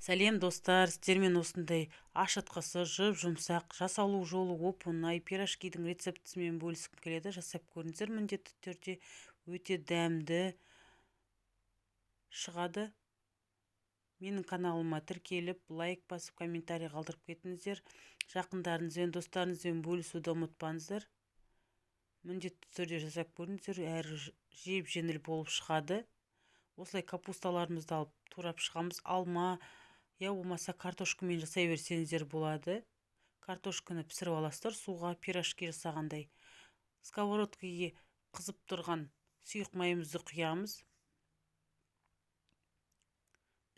Сәлем достар, сіздермен осындай ашытқысы жұп-жұмсақ, жасалу жолы оп-оңай пирожкидің рецептісімен бөліскім келеді. Жасап көріңіздер, міндетті түрде өте дәмді шығады. Менің каналыма тіркеліп, лайк басып, комментарий қалдырып кетіңіздер. Жақындарыңызбен, достарыңызбен бөлісуді ұмытпаңыздар. Міндетті түрде жасап көріңіздер, әрі жеп-жеңіл болып шығады. Осылай капусталарымызды алып турап шығамыз. Алма я болмаса картошкамен жасай берсеңіздер болады. Картошканы пісіріп аласыздар суға, пирожки жасағандай. Сковородкаға қызып тұрған сұйық майымызды құямыз.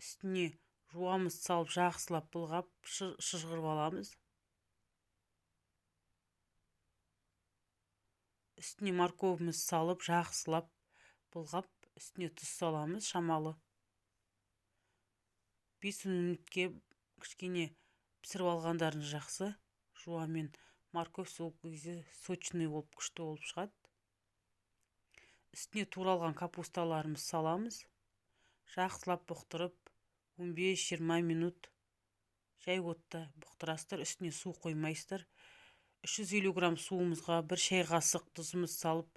Үстіне жуамыз салып жақсылап былғап шыжғырып аламыз. Үстіне морковымыз салып жақсылап былғап, үстіне тұз саламыз шамалы. 5 минутке кішкене пісіріп алғандарыңыз жақсы. Жуа мен морковь сол кезде сочный болып, күшті болып шығады. Үстіне туралған капусталарымыз саламыз. Жақсылап бұқтырып 15-20 минут жай отта бұқтырасыздар. Үстіне су қоймайсыздар. 350 грамм суымызға 1 шай қасық тұзымыз салып,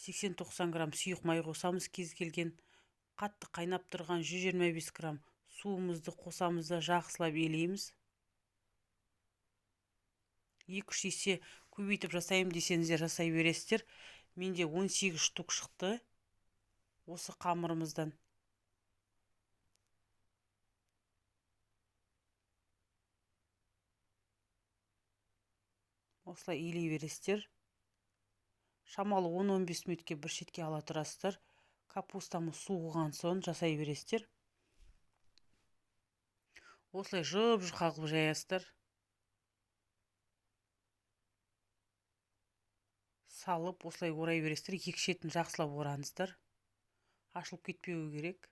80-90 грамм сұйық май қосамыз. Кез келген қатты қайнап тұрған 125 грамм суымызды қосамыз да жақсылап елейміз. 2-3 есе көбейтіп жасаймын десеңіздер жасай бересіздер. Менде 18 штук шықты осы қамырымыздан. Осылай илей бересіздер. Шамалы 10-15 минутке бір шетке ала тұрасыздар. Капустамыз суыған соң жасай бересіздер. Осылай жұп-жұқа қылып жаясыздар. Салып осылай орай бересіздер. Екі шетін жақсылап ораңыздар. Ашылып кетпеуі керек.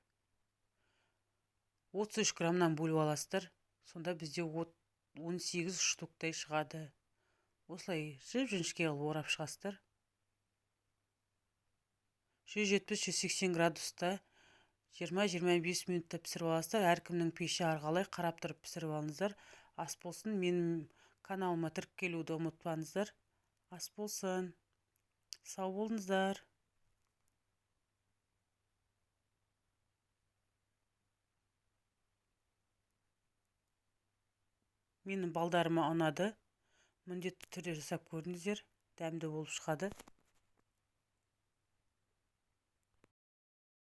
33 граммнан бөліп аласыздар. Сонда бізде 18 штуктай шығады. Осылай жіп-жіңішке қылып орап шығасыздар. 170-180 градуста 20-25 минутта пісіріп аласыздар. Әркімнің пеші арқалай қарап тұрып пісіріп алыңыздар. Ас болсын. Менің каналыма тіркелуді ұмытпаңыздар. Ас болсын. Сау болыңыздар. Менің балдарыма ұнады. Міндетті түрде жасап көріңіздер. Дәмді болып шығады.